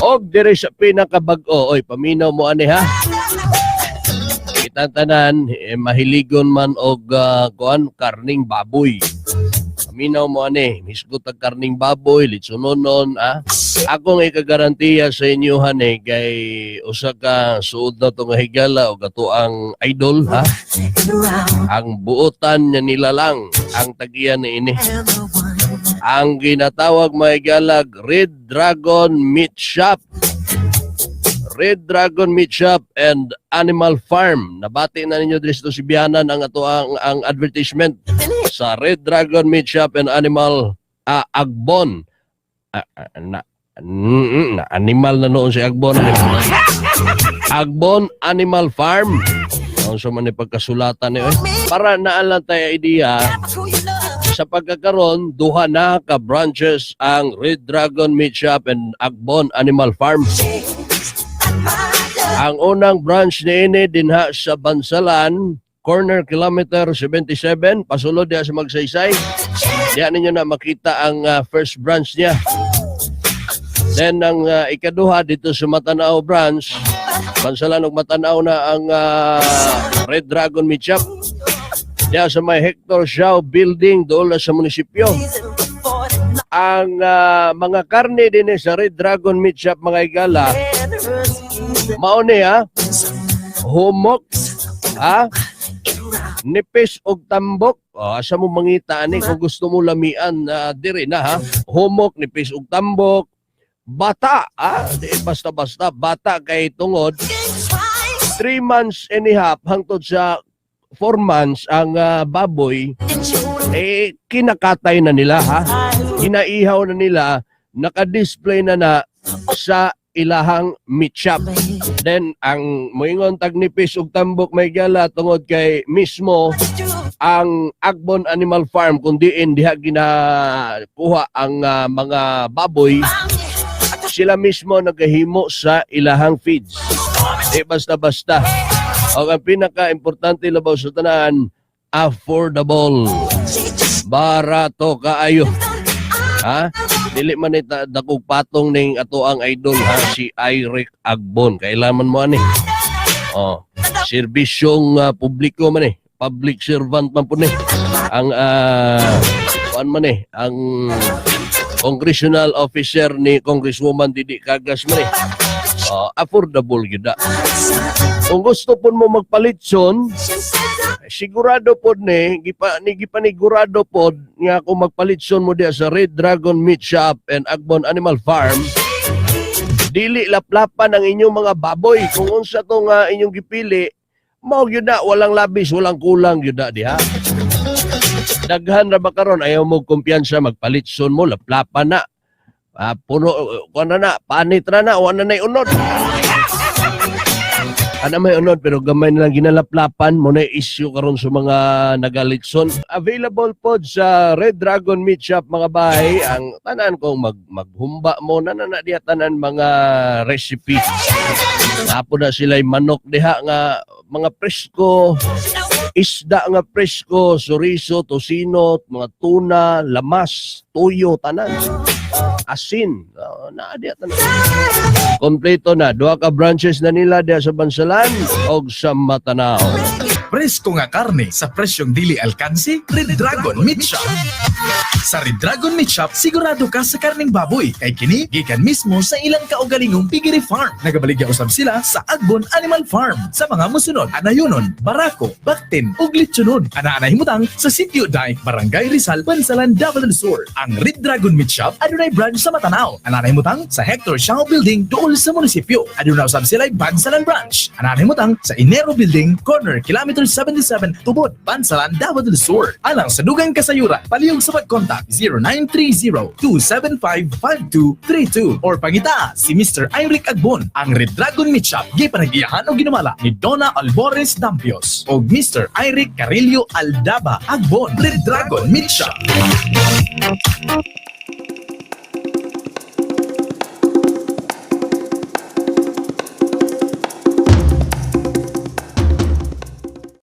Og diri sa pinakabag-o, oy, paminaw mo ani ha. Kitang tanan eh, mahiligon man og kuan, karning baboy. Paminaw mo ani, hisgot ang karning baboy, litsunonon ah. Akong ikagarantiya sa inyo hani kay usa ka suod na to nga higala og ato ang idol ha. Ang buotan niya nila lang ang tagiyan ni ini. Ang ginatawag, mga higalag, Red Dragon Meat Shop. Red Dragon Meat Shop and Animal Farm. Nabati na ninyo diri sa Sibianan ang ato ang advertisement sa Red Dragon Meat Shop and Animal Agbon. Na animal na noon si Agbon. Agbon Animal Farm. Ang sa man ni pagkasulatan ni oy. Para naa lang tayo idea sa pagkakaron, duha na ka branches ang Red Dragon Meat Shop and Agbon Animal Farm. Ang unang branch niini dinha sa Bansalan, corner kilometer 77, pasulod diha sa Magsaysay. Diha ninyo na makita ang first branch niya. Then ang ikaduha dito sa Matanao branch, Bansalan ug Matanao na ang Red Dragon Meat Shop. Diha sa may Hector Shaw Building doon sa munisipyo. Ang mga karne din sa Red Dragon Meat Shop, mga igala, mao ni ha, humok, ha, nipis og tambok. Oh, asa mo mangita ani kung gusto mo lamian na diri na ha. Humok, nipis og tambok, bata, ah, di basta-basta bata kay tungod 3 months and a half hangtod sa 4 months ang baboy eh kinakatay na nila ha. Kinaihaw na nila, naka-display na na sa ilahang meat shop. Then ang moingon tag nipis ug tambok, mga higala, tungod kay mismo ang Agbon Animal Farm kung diin diha ginakuha ang mga baboy, sila mismo nagahimo sa ilahang feeds. Di basta-basta. O ang pinaka-importante labaw sa tanan, affordable. Barato kaayo. Ha? Dili man ita dakog patong ning ato ang idol ha, si Eric Agbon. Kailangan mo ani. Oh, serbisyong publiko man eh. Public servant man po ni. Ang kuan man eh, ang congressional officer ni Congresswoman Didi Cagas man eh. Oh, affordable gyud na. Kung gusto po mo magpalitson, sigurado pod ni, gipa, ni gipanigurado pod nga kung magpalitson mo diya sa Red Dragon Meat Shop and Agbon Animal Farm, dili laplapan ang inyong mga baboy. Kung unsa to nga inyong gipili, mao gyud na, walang labis, walang kulang gyud na diha. Daghan ra ba karon ayaw mo kumpiyansa, magpalitson mo, laplapan na. Ah, puno kuan na na, panit ra na, wala na unod. Ana may unod pero gamay na lang ginalaplapan mo na issue karon sa mga nagalitson. Available pod sa Red Dragon Meat Shop, mga bay, ang tanan kong maghumba mo na na na diha tanan mga recipe. Napo na sila manok diha nga mga presko, isda nga presko, soriso, tosino, mga tuna, lamas, tuyo, tanan. Asin, naa diha tanan. Kompleto na. Duha ka branches na nila diha sa Bansalan og sa Matanao. Presko nga karne sa presyong dili alkansi, Red Dragon Meat Shop. Sa Red Dragon Meat Shop, sigurado ka sa karning baboy. Kay kini, gikan mismo sa ilang kaugalingong piggery farm. Nagabaligya usab sila sa Agbon Animal Farm. Sa mga musunod, Anayunon, Barako, Baktin, ug Litsunon. Ana-ana himutang sa Sitio Dike, Barangay Rizal, Bansalan, Davao del Sur. Ang Red Dragon Meat Shop, adunay branch sa Matanao. Ana-ana himutang sa Hector Shaw Building, duol sa munisipyo. Aduna usab sila Bansalan Branch. Ana-ana himutang sa Enero Building, corner kilometer 77, Tubod, Bansalan, Davao del Sur. Alang sa dugang kasayura, palihog sa pag-contact 0930-275-5232 or pangita si Mr. Eric Agbon. Ang Red Dragon Meat Shop, gipanag-iyahan o ginumala ni Donna Albores Dampios o Mr. Eric Carillo Aldaba Agbon. Red Dragon Meat Shop.